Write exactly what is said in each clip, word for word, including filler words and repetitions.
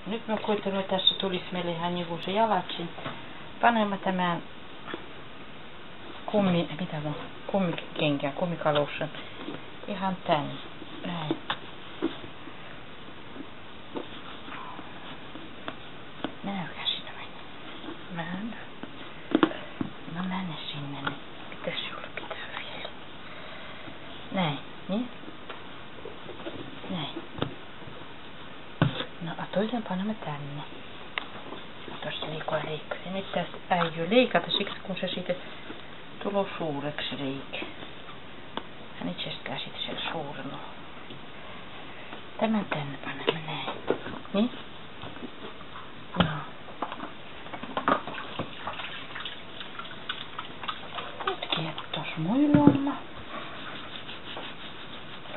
Nyt me kujitellaan, tässä tulisi meille ihan niin kuin se jalatsin. Panemme tämän kummi-, mitä mun, kummikengän, kummikalussan. Ihan tänne. Näin. Minä käsin meni. Mä en. No mä en sinne, niin pitäisi julkita vielä. Näin, niin? Näin. No, a toisen panemme tänne. Tuossa liikaa liikaa. Ja nyt tästä äijy liikata siksi, kun se sitten tuloo suureksi liike. Hän itsestään sitten se suurenee. Tämän tänne panemme näin. Niin? No. Nyt kiettos muilomma.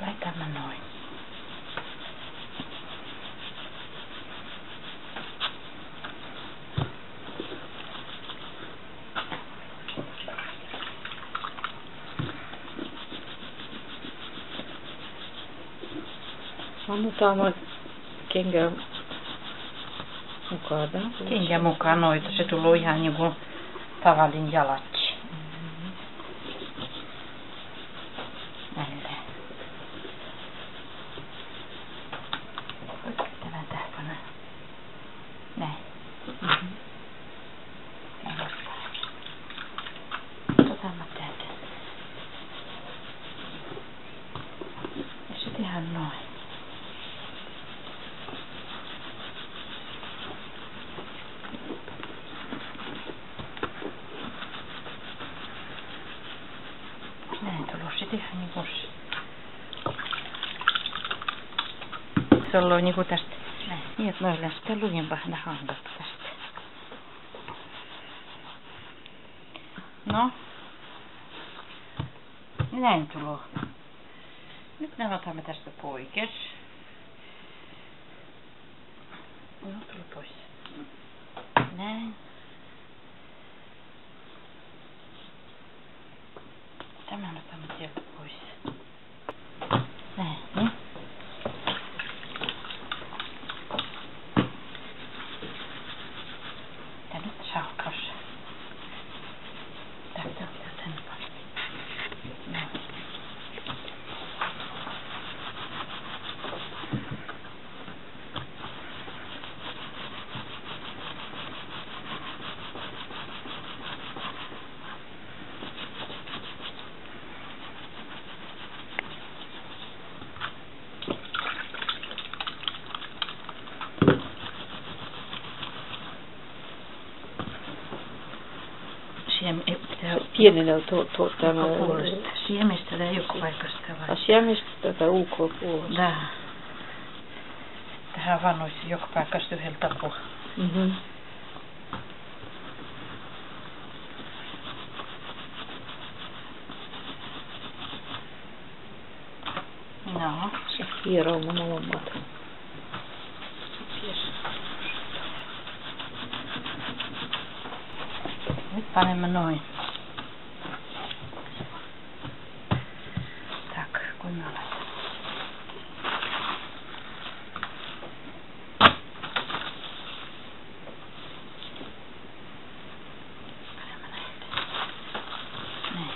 Laitamme noin. Annetaan noin kengän mukaan. Kengän mukaan noita, se tuloo ihan niinku tavallinen jalatsi. Näin. Tämä tähpänä. Näin. Mhm. Näin. Tota mä teen. Ja sitten ihan noin. Näin, tulos sitten ihan niin kuin se. Se on niin kuin tästä. Näin. Niin, että noilla sitten lujempaa ne hangat tästä. No. Näin tuloo. Nyt me otamme tästä poikes. No, tule pois. Näin. Tämä otamme sieltä pois. Näin, niin. Ja nyt sauhkas. Tästä on tänne. Näin. Siem-, ei, pitää pienenä to-, to-, tämä ulkopuolesta. Siemistä tai joku paikasta vai? A, siemistä tai ulkopuolesta. Nää. Tähän vaan olisi joku paikasta yhdeltä puolelta. Mhm. No. Se hieroo molemmat. Nyt panemme noin. Tak, kun me ollaan. Näin.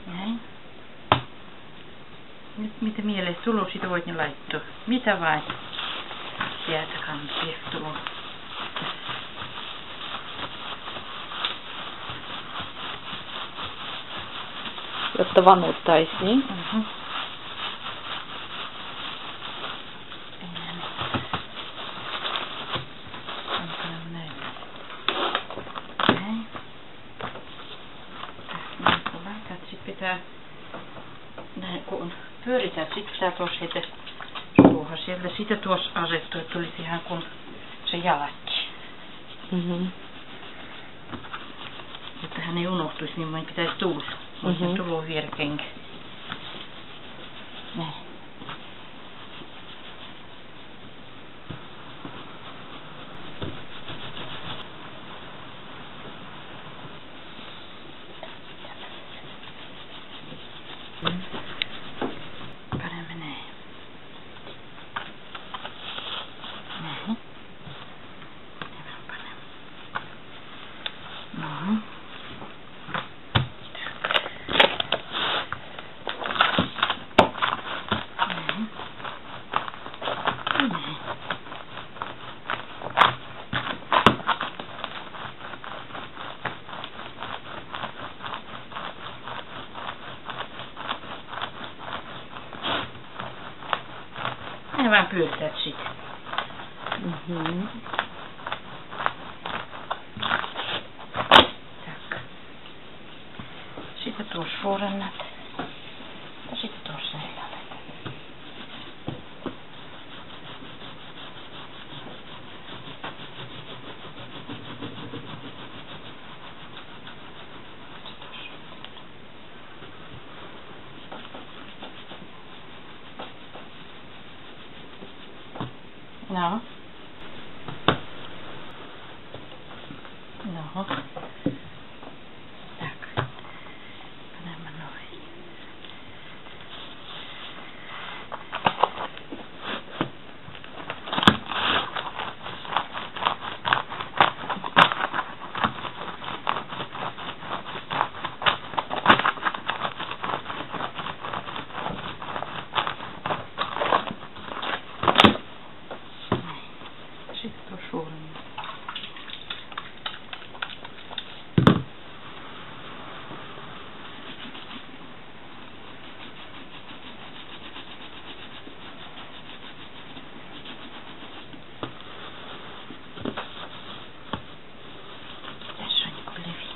Näin. Nyt, mitä mieleen sulla on, sit voit ne laittaa. Mitä vai? Sieltä kannattaa tulla. Jotta vanuttaisi, niin? Mhm. Ei näe mitään. Antaa näin. Näin. Näin, kun laitat, sit pitää, näin, kun pyörität, sit pitää tuossa heti suuhun. Sieltä sitä tuossa asettuu, että tulisi ihan kun se jalatsi. Mhm. Että hän ei unohtuisi, niin mun pitäisi tulla. Mun Mhm. tullut vierkengä. Näin. Paremmin näin. Vaan püüdtät sit. Mhm. Tak. Sit tuossa suurennat. Ja sit tuossa ei ole. No. No. Tak. Paneme noin. Sit tuossa suuremmin. Tassa on joku levi.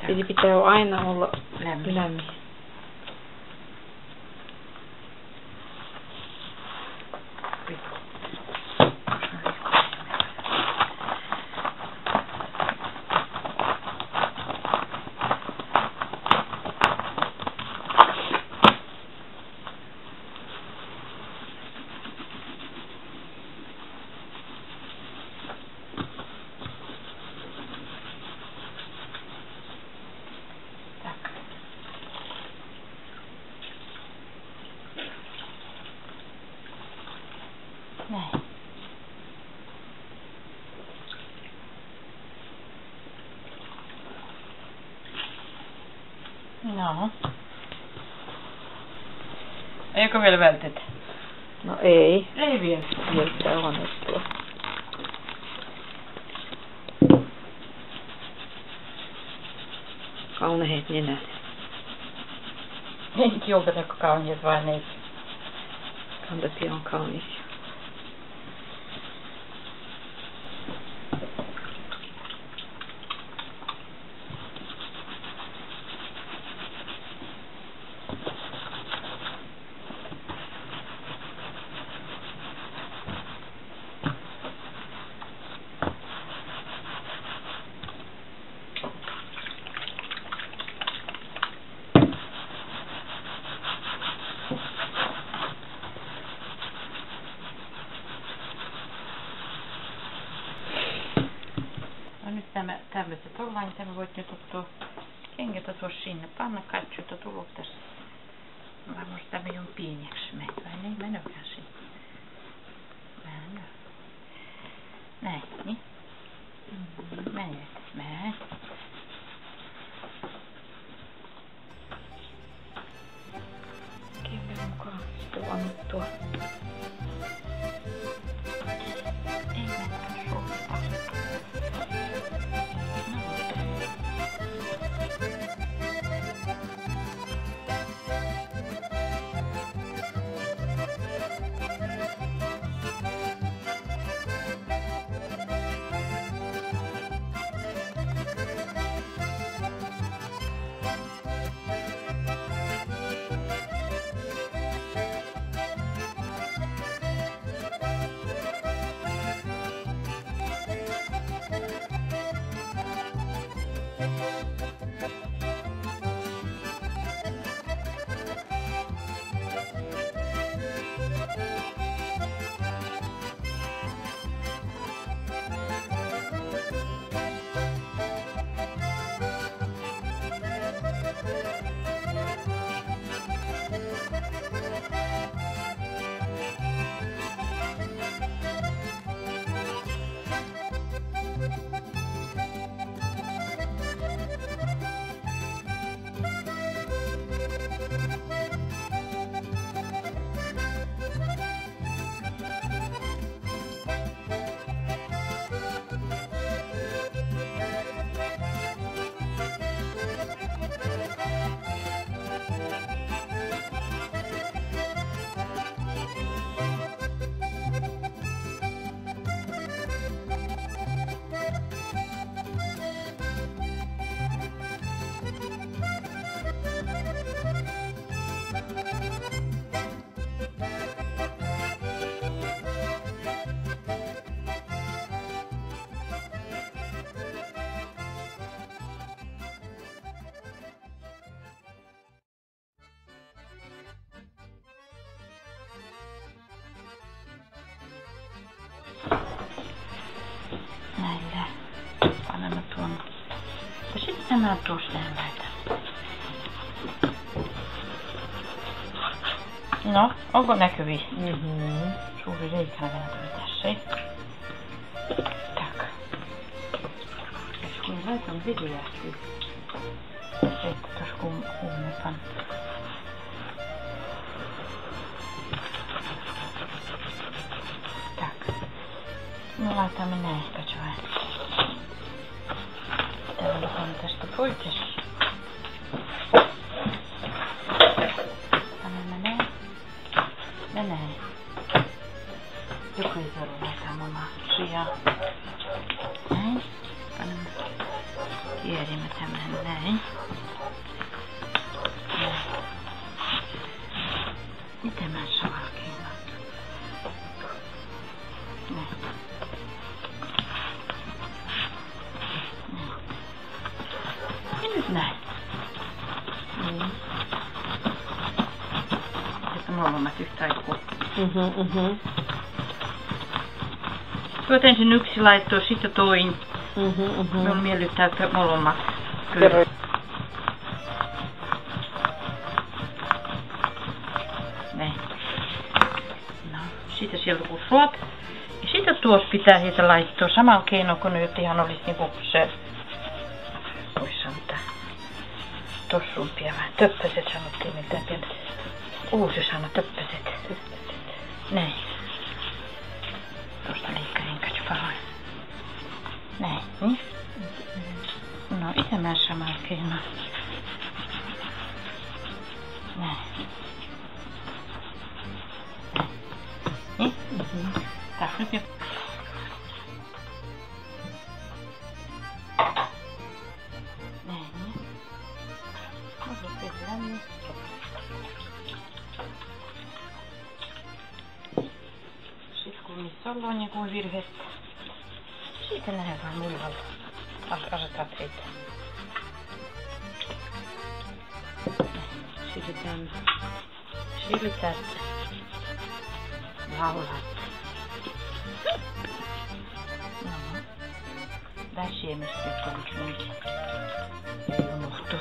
Eli pitää aina olla lämmin. Lämmin. Tak. Näin. No. Eikö vielä vältetä? No ei. Ei vielä. Näyttää huonolta. Kauneet nenät. Ei, onko ne kauneet vai ei? Kannattaa on kaunis. No nyt nämä tämmöiset ollaan, niin tämä voit nyt ottaa kengät tuossa sinne, panna katsotaan tuloksesta. Mä muistan, me jun piinjäks me, vai niin, mä en oikein sinne. Mä en ole. Näin, niin. Mä en, mä en. Kengän mukaan sitten annettua. Ei mene suuntaan. No. Mä tuosta laittan. No, onko näkyvi? Mhm. Suuri reikä on vähän tullut tässä. Tak. Kun laitan videosti. Sitten tuossa kun kuumepan. Tak. No laitamme näin, katsotaan. Täällä on tästä poikki. Tämä menee. Menee. Joku ei ole laittaa mun sijaan. Näin. Panemme. Kierimme tämän näin. Näin. Miten mä saan kiinni? Näin. Näin. Ja nyt näin. Niin. Että molemmat yhtä aikaa. Mhm, mhm. Tuot ensin yksi laitto, sitten toinen. Mhm, mhm. Mun miellyttää, että molemmat. Kerro. Näin. No, sitten sieltä kun suot. Ja sitten tuossa pitää heitä laittaa samalla keinoin, kun nyt ihan olisi niinku se, voi sanoa, tossumpia vähän. Töppöset sanottiin, mitä pientä. Uusi sana, töppöset. Näin. Tuosta liikaa, enkä pahoin. Näin. Niin. No, itse mä samalla keinoin. Näin. Näin. Niin. Taas nyt jo. Näin. No, se tehdään niin. Sitten kun niissä on joku virhe, sitten näin vaan mulla. As-, asetat heitä. Sitten tämän Siltät. Laulat. No. Väsimäs pitää nyt. Ei unohtu.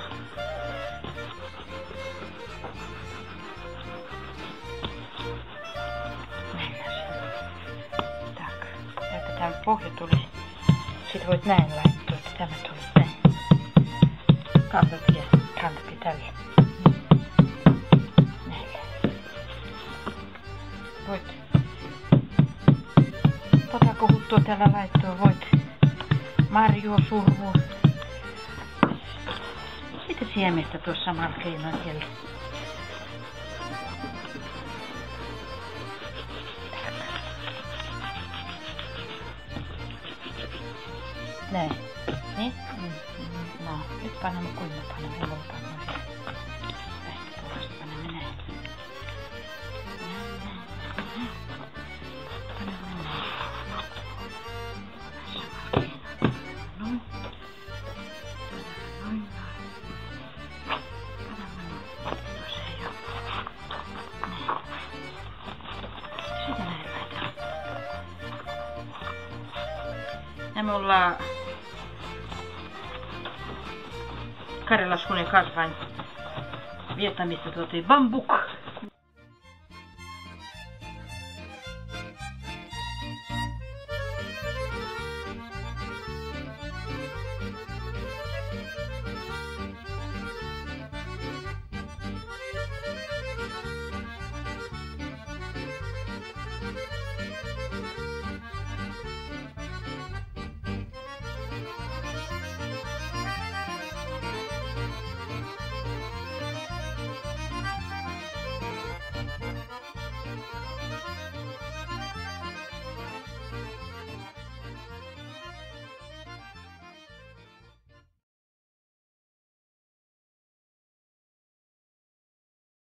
Mennään. Tak. Että tämä pohja tuli. Sitten voit näin laittaa, että tämä tuli näin. Kannat ja kannat ja tälle. Näin. Voit. Tota kohuttua täällä laittaa, voit. Marjua, survua. Sitten siemestä tuossa samalla keinoin siellä. Näin. Niin? Mm, mm, no, nyt panemme, kuinka panemme, mulla panemme. Näin, tuosta panemme näin. Näin, näin, näin. Panemme näin. Noin. Noin, noin. Panemme näin. Tuossa ei oo. Näin. Sitten näin laitetaan. Ja me ollaan Karjalas, kun ei kasvain Vietnamissa tuotiin bambuk.